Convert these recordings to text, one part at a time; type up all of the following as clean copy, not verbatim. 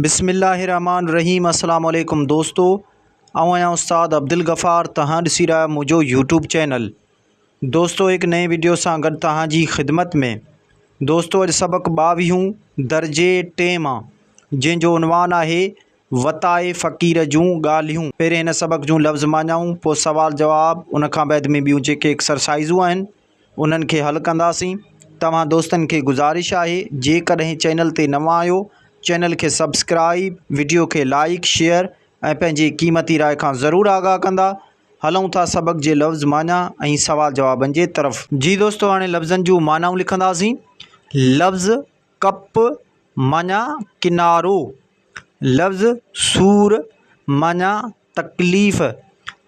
بسم الله الرحمن الرحيم السلام عليڪم دوستو آئون آهيان استاد عبدالغفار توهان ڏسي رهيا آهيو منهنجو يوٽيوب چينل دوستو هڪ نئين وڊيو سان گڏ توهان جي خدمت ۾ دوستو اڄ سبق ٻاويهون درجي ٽئين مان جنهن جو عنوان آهي وتائي فقير جون ڳالهيون پهرين هن سبق جون لفظ معنائون پوء سوال جواب ان کان بعد ۾ ٻيون جيڪي ايڪسرسائزون آهن انهن کي حل ڪنداسين توهان دوستن کي گذارش آهي جيڪڏهن چينل تي نوان آهيو چينل کي سبسڪرائب وڊيو کي لائڪ شيئر ۽ پنهنجي قيمتي راء کان ضرور آگاهه ڪندا هلون ٿا سبق جي لفظ معنيٰ ۽ سوال جوابن جي طرف. جي دوستو هاڻي لفظن جون معنائون لکنداسين لفظ ڪپ معنيٰ ڪنارو، لفظ سور معنيٰ تڪليف،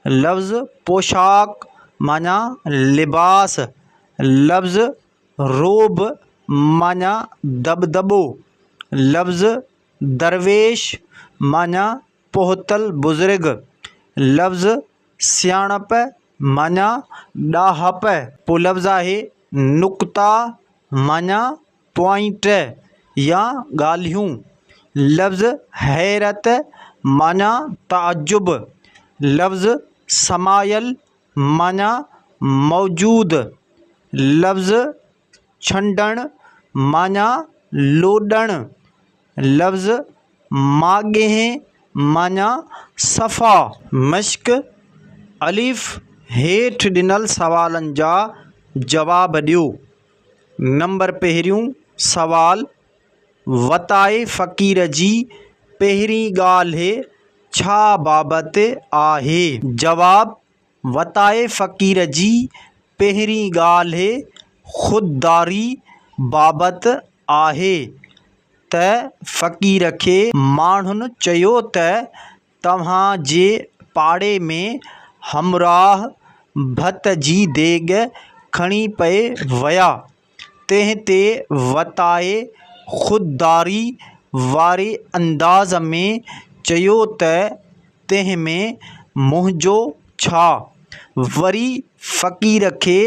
لفظ پوشاڪ معنيٰ لباس، لفظ رعب معنيٰ دٻدٻو، لفظ درويش معنيٰ پهتل بزرگ، لفظ سياڻپ معنيٰ ڏاهپ. پوء لفظ آهي نقطا معنيٰ پوائنٽ يا ڳالهيون. لفظ حيرت معنيٰ تعجب. لفظ سمايل معنيٰ موجود. لفظ ڇنڊڻ معنيٰ لوڏڻ. لفظ ماڳهين معنيٰ صفا. مشق، الف، هيٺ ڏنل سوالن جا جواب ڏيو. نمبر پهريون سوال، وتائي فقير جي پهرين ڳالهه ڇا بابت آهي؟ جواب، وتائي فقير جي پهرين ڳالهه خودداري بابت آهي ته فقير کي ماڻهن چيو ته توهان جي پاڙي ۾ همراهه ڀت جي ديڳ کڻي پئي ويا، تنهن تي وتائي خودداري واري انداز ۾ چيو ته تنهن ۾ منهنجو ڇا؟ وري فقير کي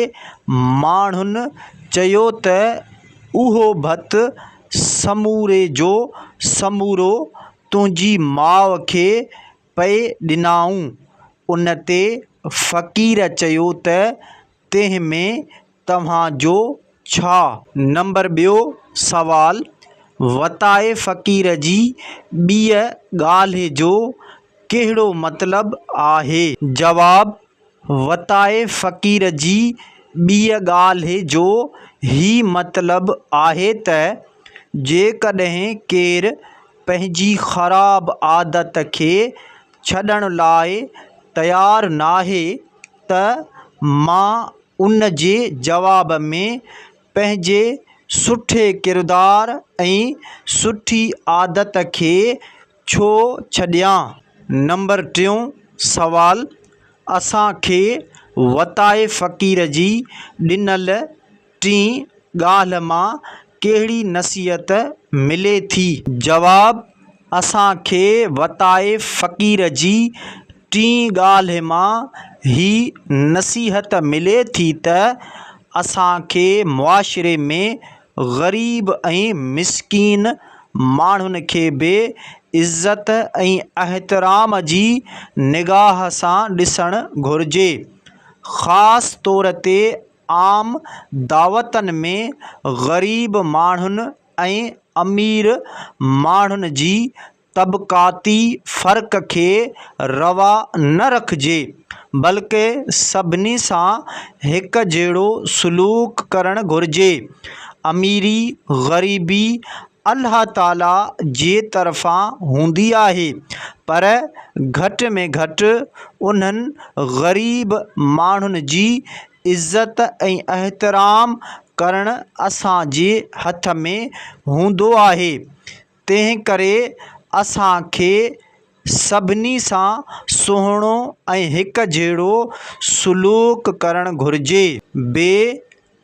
ماڻهن چيو ته اهو ڀت سموري جو سمورو تنهنجي ماء کي پئي ڏنائون. ان تي فقير چيو ته تنهن ۾ توهان جو ڇا؟ نمبر ٻيو سوال، وتائي فقير جي ٻيء ڳالهه جو ڪهڙو مطلب آهي؟ جواب، وتائي فقير جي ٻيء ڳالهه جو هي مطلب آهي ته جيڪڏهن ڪير پنهنجي خراب عادت کي ڇڏڻ لاء تيار ناهي ته مان ان جي جواب ۾ پنهنجي سٺي ڪردار ۽ سٺي عادت کي ڇو ڇڏيان؟ نمبر ٽيون سوال، اسان کي وتائي فقير جي ڏنل ٽين ڳالهه مان ڪهڙي نصيحت ملي ٿي؟ جواب، اسان کي وتائي فقير جي ٽين ڳالهه مان هي نصيحت ملي ٿي ته اسان کي معاشري ۾ غريب ۽ مسڪين ماڻهن کي به عزت ۽ احترام جي نگاهه سان ڏسڻ گهرجي. خاص طور تي عام دعوتن ۾ غريب ماڻهن ۽ امير ماڻهن جي طبقاتي فرق کي روا نه رکجي، بلڪه سڀني سان هڪ جهڙو سلوڪ ڪرڻ گهرجي. اميري غريبي الله تعاليٰ جي طرفان هوندي آهي، پر گهٽ ۾ گهٽ انهن غريب ماڻهن جي عزت ۽ احترام ڪرڻ اسان جي هٿ ۾ هوندو آهي. تنهن ڪري اسان کي سڀني سان سهڻو ۽ هڪ جهڙو سلوڪ ڪرڻ گهرجي. بي،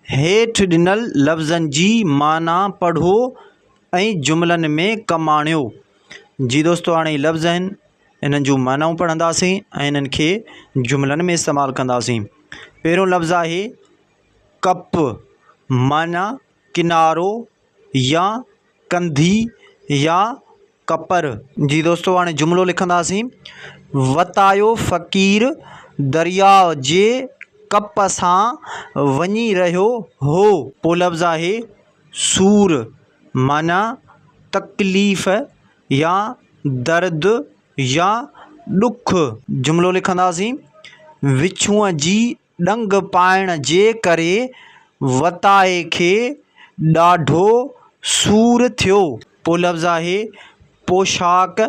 هيٺ ڏنل لفظن جي معنيٰ پڙهو ۽ جملن ۾ ڪم آڻيو. جي دوستو هاڻي هي لفظ آهن انهن جون معنائون پڙهنداسين ۽ انهن کي جملن ۾ استعمال ڪنداسين. پهريون لفظ آهي ڪپ معنيٰ ڪنارو يا ڪنڌي يا ڪپر. جي دوستو هاڻي جملو لکنداسين، وتايو فقير درياء جي ڪپ سان وڃي رهيو هو. پوء لفظ آهي سور معنيٰ تڪليف يا درد يا ڏک. جملو لکنداسين، وڇونء جي ڏنگ پائڻ جي ڪري وتائي کي ڏاڍو سور ٿيو. پوء لفظ آهي پوشاڪ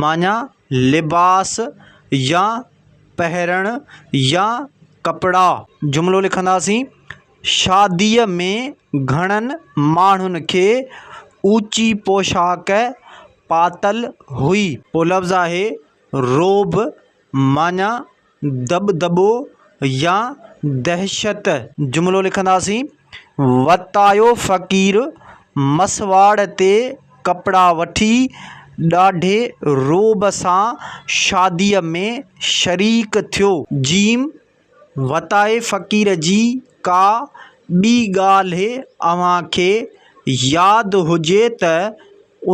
معنيٰ لباس يا پهرڻ يا ڪپڙا. جملو لکنداسين، شاديء ۾ گهڻن ماڻهن کي اوچي پوشاڪ پاتل هئي. پوء لفظ آهي رعب معنيٰ دٻدٻو يا دهشت. جملو لکنداسين، وتايو فقير مسواڙ تي ڪپڙا وٺي ڏاڍي رعب سان شاديء ۾ شريڪ ٿيو. جيم، وتائي فقير جي ڪا ٻي ڳالهه اوهان کي ياد هجي ته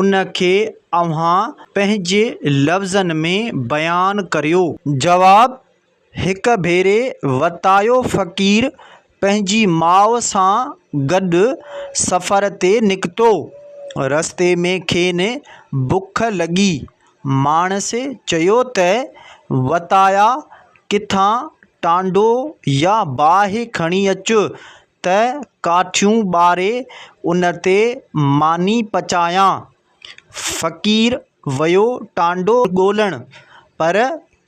ان کي اوهان پنهنجي لفظن ۾ بيان ڪريو. جواب، هڪ ڀيري وتايو فقير پنهنجي ماء سان گڏ سفر تي نڪتو. رستي ۾ کين بک لڳي. ماڻس چيو ته وتايا ڪٿان ٽانڊو يا باهه کڻي اچ ته ڪاٺيون ٻاري ان تي ماني پچايان. فقير ويو ٽانڊو ڳولڻ، پر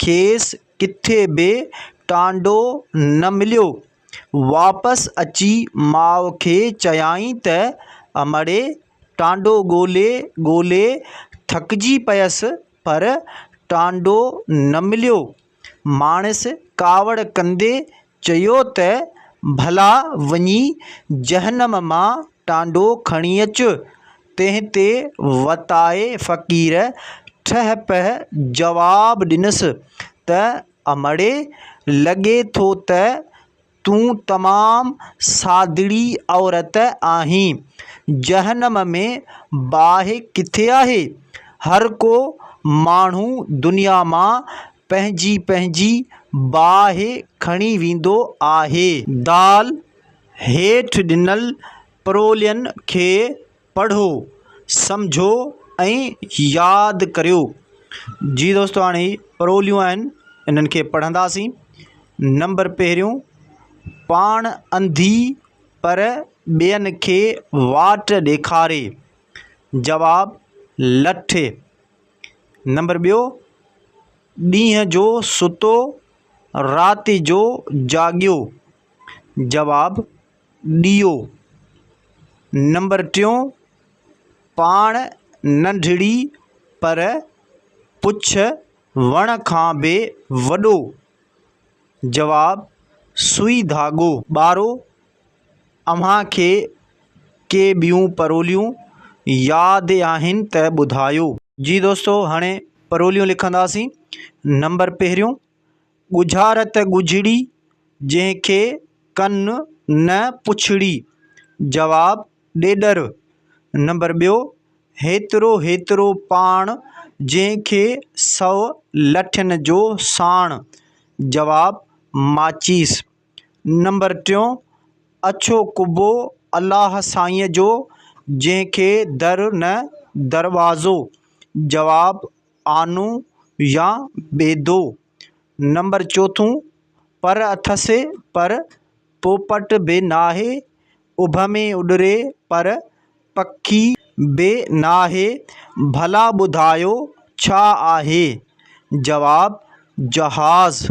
کيس ڪٿي به ٽانڊو نه مليو. واپس اچي ماء کي چيائين ته امڙي ٽانڊو ڳولي ڳولي ٿڪجي پيس پر ٽانڊو نه مليو. ماڻس ڪاوڙ ڪندي چيو ته ڀلا وڃي جهنم مان ٽانڊو کڻي اچ. تنهن تي وتائي فقير ٺهه پهه جواب ڏنس ته امڙي لڳي ٿو ته تون تمام سادڙي عورت آهين. جهنم ۾ باهه ڪٿي آهي؟ هر ڪو ماڻهو دنيا مان پنهنجي پنهنجي باهه کڻي ويندو آهي. دال، هيٺ ڏنل پرولين کي پڙهو، سمجهو ۽ ياد ڪريو. جي دوستو هاڻي هي پروليون آهن انهن کي پڙهنداسين. نمبر پهريون، پاڻ انڌي پر ٻين کي واٽ ڏيکاري. جواب، لٺ. نمبر ٻيو، ڏينهن جو ستو رات جو جاڳيو. جواب، ڏيئو. نمبر ٽيون، پاڻ ننڍڙي پر پڇ وڻ کان به وڏو. جواب، سوئي ڌاڳو. ٻارو، اوهان کي ڪي ٻيون پروليون ياد آهن ته ٻڌايو. جي دوستو هاڻي پروليون لکنداسين. نمبر پهريون، ڳجهارت ڳجهڙي، جنهن کي ڪن نه پڇڙي. جواب، ڏيڏر. نمبر ٻيو، هيترو هيترو پاڻ، جنهن کي سو لٺين جو ساڻ. جواب، ماچيس. نمبر ٽيون، اڇو قبو الله سائينء جو، جنهن کي در نه دروازو. جواب، آنو يا بيدو. نمبر چوٿون، پر اٿس پر پوپٽ به ناهي، اڀ ۾ اڏري پر پکي به ناهي، ڀلا ٻڌايو ڇا آهي؟ جواب، جهاز.